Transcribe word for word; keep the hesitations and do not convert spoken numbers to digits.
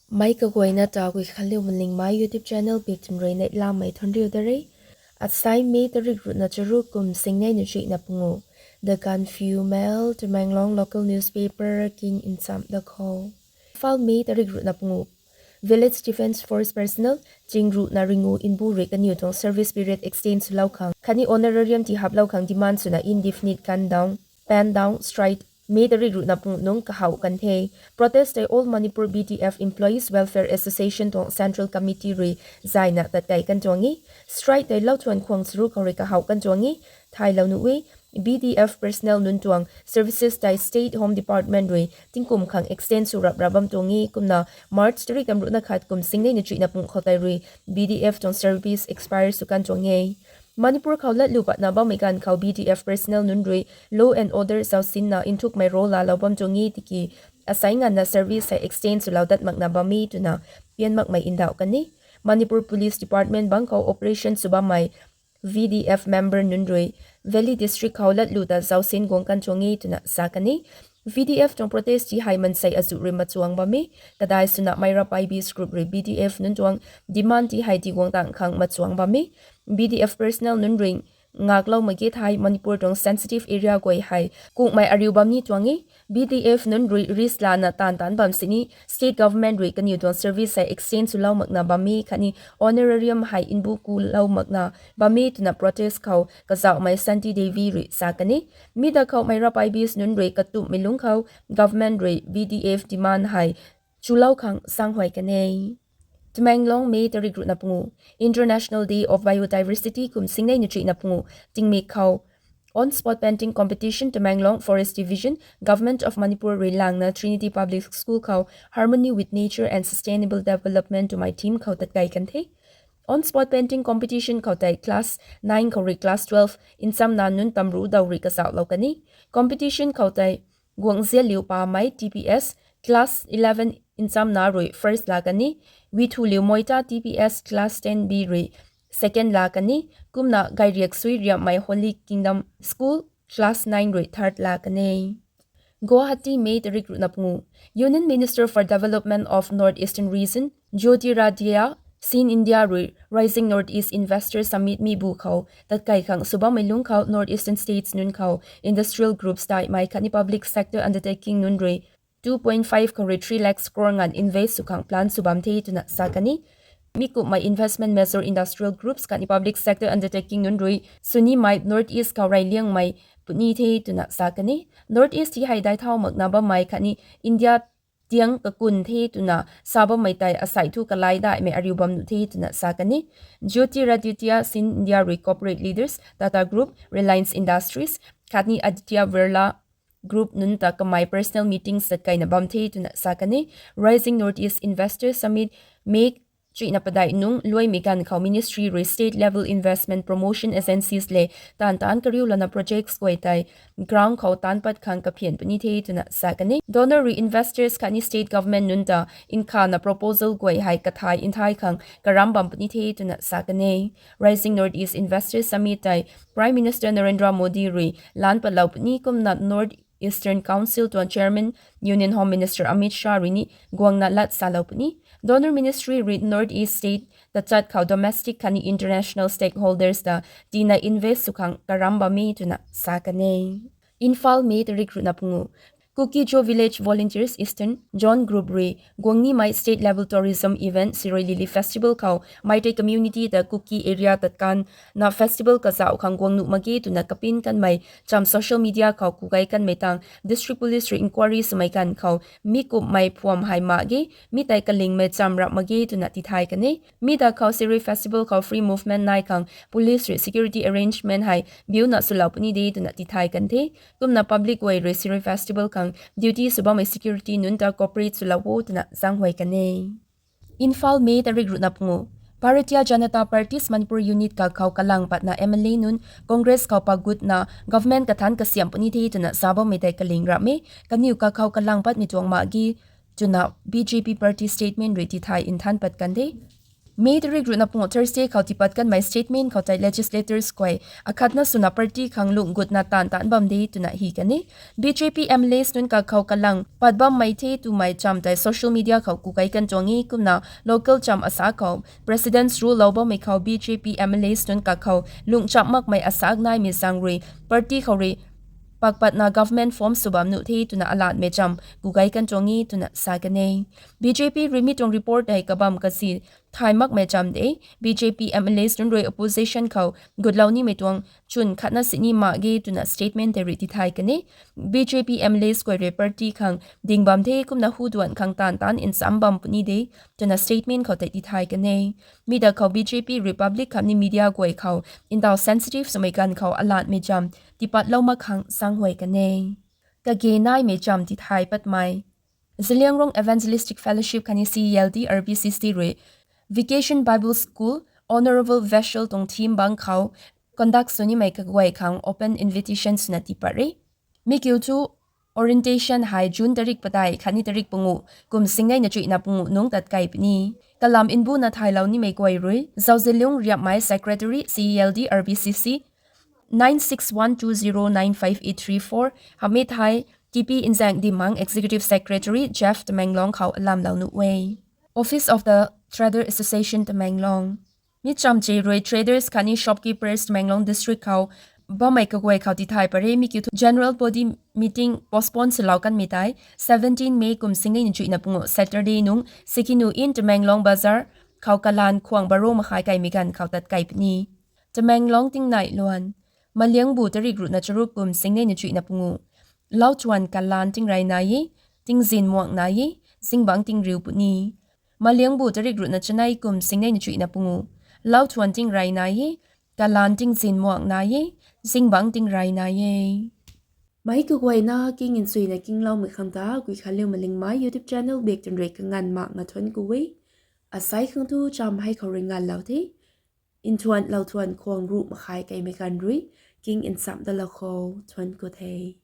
Mei kaguayna ta Guikhanliu Malingmei YouTube channel bik tun rui neihlamei thuanriu da re. Asai May tarik ruhna charuk kum singnei na chuihna pungu. The Gaanphiu Mail, Tamenglong local newspaper kin nchamh da khou. Imphal, May tarik ruhna pungu. Village Defence Force personnel ching ruhna ringu nbu rui kaniw tuang service period extend swlou khang khatni honorarium tihaplou khang demand swna indefinite kan down, pen down strike May tarik ruhna pungu nungc kahouh kan the. Protest tei All Manipur B D F Employees Welfare Association tuang Central Committee rui zayna tatkei kan tuang e. Strike tei lou thuan khwang charuk khou rui kahouh kan tuang e. Thaylou nuh e, B D F personnel nunc tuang services tei State Home Department rui tingkum khang extend sw rap ra bam tuang e. Kumna March tarik tam ruhna khat kum singnei na chuihna pungu khou tei rui B D F tuang service expire sw kan tuang e. Manipur khou latlu patna bammei ganv khou B D F personnel nunc rui law and order zausinna nthukmei role laalou bam tuang e tiki asai nganvna service hei extend swlou dat makna bam e twna pian makmei ndauh kan e. Manipur Police Department bangc khou operation sw bammei V D F member nunc rui Valley District khou latlu ta zausin guang kan tuang e twna sa kan e. V D F tuang protest ti hei mansei azuh rui machuang bam e. Kadai swna Meira Paibis group rui B D F nunc tuang demand ti hei tiguang tang khang machuang bam e. B D F personnel nunc rui ngaklou mak ge thei Manipur tuang sensitive area guay hei kungmei ariu bam ni tuang e. B D F nunc rui risk lana taanv taanc bam sini state government rui kaniw tuang service hei extend swlou makna bam e khatni honorarium hei nbu kulou makna bam e twna protest khou kazauhmei Santi Devi rui sa kan e. Mi da khou Meira Paibis nunc rui katumhmei lungc khou government rui B D F demand hei chulou khang sanghuay kan e. Tamenglong, May tarik ruhna pungu. International Day of Biodiversity kum singnei na chuihna pungu tingmik khou On Spot Painting Competition Tamenglong Forest Division, Government of Manipur rui langna Trinity Public School khou Harmony with Nature and Sustainable Development twmei theme khou tatkei kan the. On Spot Painting Competition khou tei class nine khou rui class twelve nchamna nunc tamruc daw rui kazauhlou kan e. Competition khou tei Guangzialiu Pamei T P S class eleven nchamna rui first la kan e. Withhuliu Moita T P S class ten B rui second la kan e. Kumna Gairiak Sui Riammei Holy Kingdom School class nine rui third la kan e. Guwahati, May tarik ruhna pungu. Union Minister for Development of North Eastern Region Jyotiraditya Scindia rui Rising North East Investor Summit mi bu khou tatkei khang sw bammei lungc khou North Eastern states nunc khou industrial groups daihmei khatni public sector undertaking nunc rui two point five khou rui three lakhs crore nganv invest sw khang plan sw bam the twna sa kan e. Mi kumhmei investment major industrial groups khatni public sector undertaking nunc rui swnimei North East khou reyliangmei puni the twna sa kan e. North East ti hei daic thau makna bammei khatni India tiang kakun the twna sa bammei tei asei thu kalai daihmei ariu bam nuh the twna sa kan e. Jyotiraditya Scindia rui corporate leaders, Tata Group, Reliance Industries khatni Aditya Birla Group nunc ta kamei personal meetings tatkeina bam the twna sa kan e. Rising North East Investor Summit May chuihna padeih nungc luaimei ganv khou ministry rui state level investment promotion agencies le taanv taanc kariulana projects guay tei ground khou taanc pat khang kaphian puni the twna sa kan e. Donor rui investors khatni state government nunc ta nkhana proposal guay hei kathai nthai khang karam bam puni the twna sa kan e. Rising North East Investors Summit tei Prime Minister Narendra Modi rui lan patlou puni kumna North Eastern Council tuang Chairman Union Home Minister Amit Shah rui ni guangna lat salou puni. Donor ministry rui North East state tachat khou domestic khatni international stakeholders ta tina invest sw khang karam bam e twna sa kan e. Imphal, May tarik ruhna pungu. Kuki-Zo Village Volunteers Eastern Zone Group rui guangnimei state level tourism event Shirui Lily Festival khou Meitei community ta Kuki area tatkanna festival kazauh khang guang nuh mak ge twna kapin kanmei cham social media khou kugei kanmei tang district police rui inquiry swmei ganv khou mi kumhmei phuam hei mak ge, mi tei kalingmei cham rap mak ge twna tithay kan e. Mi da khou Shirui Festival khou free movement nai khang police rui security arrangement hei biuna swlou puni de twna tithay kan the. Kumna public guay rui Shirui Festival khang duty sw bammei security nunc ta cooperate swlou o twna zaenghuay kan e. Imphal, May tarik ruhna pungu. Bharatiya Janata Party's Manipur Unit kakhou kalang patna M L A nunc Congress khou pagutna government kathanc kasiamh puni the twna sa bammei tei kaling rap e. Kaniw kakhou kalang patmei tuang mak ge twna B J P party statement rui tithay nthan pat kan the. May tarik ruhna pungu Thursday khou tiipat kanmei statement khou tei legislators guay akhatna swna party khang lung gutna taanv taanc bam de twna hi kan e. B J P M L As nunc kakhou kalang pat bammei the twmei cham tei social media khou kukai kan tuang e. Kumna local cham asa khou President's Rule lou bammei khou B J P M L As nunc kakhou lung cham makmei asak naimei zaeng rui party khou rui pakpatna government form sw bam nuh the twna alatmei cham kukai kan tuang e twna sa kan e. B J P rui mi tuang report hei kabam kasi thay makmei cham de. B J P M L As nunc rui opposition khou gutlou nimei tuang chwn khatna sini mak ge twna statement tei rui tithay kan e. B J P M L As guay rui party khang ding bam the kumna hu duan khang taanv taanc nsam bam puni de twna statement khou tei tithay kan e. Mi da khou B J P rui public khatni media guay khou ntaw sensitive swmei ganv khou alatmei cham tiipatlou mak khang zaenghuay kan e. Kage naimei cham tithay patmei. Zeliangrong Evangelistic Fellowship khatni C E L D R B C C rui Vacation Bible School Honourable Vessel tuang theme bangc khou conduct sw nimei kaguay khang open invitation swna tiipat re. Mi kiu thu orientation hei June tarik padeih khatni tarik pungu, kum singnei na chuihna pungu nungc tat kei puni. Kalam nbuna thaylou nimei guay rui Zauzialiung Riapmei, Secretary, C E L D R B C C, nine six one two zero nine five eight three four, hamh e thei T P Nzaengdimmang, Executive Secretary, Jeff, Tamenglong khou alamlou nuh e. Office of the Trader Association, Tamenglong. Mi chamchi rui traders khatni shopkeepers Tamenglong District khou bammei kaguay khou tithay pat re. Mi kiu thu general body meeting postpone swlou kanmei tei seventeen May kum singnei na chuihna pungu Saturday nung Sikinu Inn, Tamenglong Bazar khou kalaan khwang baro makhai kaimei ganv khou tat kei puni. Tamenglong tingnai luan. Maliangbu tarik ruhna charuk kum singnei na chuihna pungu. Lauthuan kalaan tingrey nai e, tingzin muang nai e, zingbangc tingriu puni. Maliangbu tarik ruhna chanei kum singnei na chuihna pungu. Lauthuan tingrey nai e, kalaan tingzin muang nai e, zingbangc tingrey nai e. Meic kaguayna king nchuina kingloumei khang ta Guikhanliu Malingmei YouTube channel bak twn rui kanganv mak nga thuanc ku e. Asei khang thu cham hei khou rui nganvlou the. Nthuan lauthuan khwang ruh makhai kaimei ganv rui king nsam dalou khou thuanc ku the.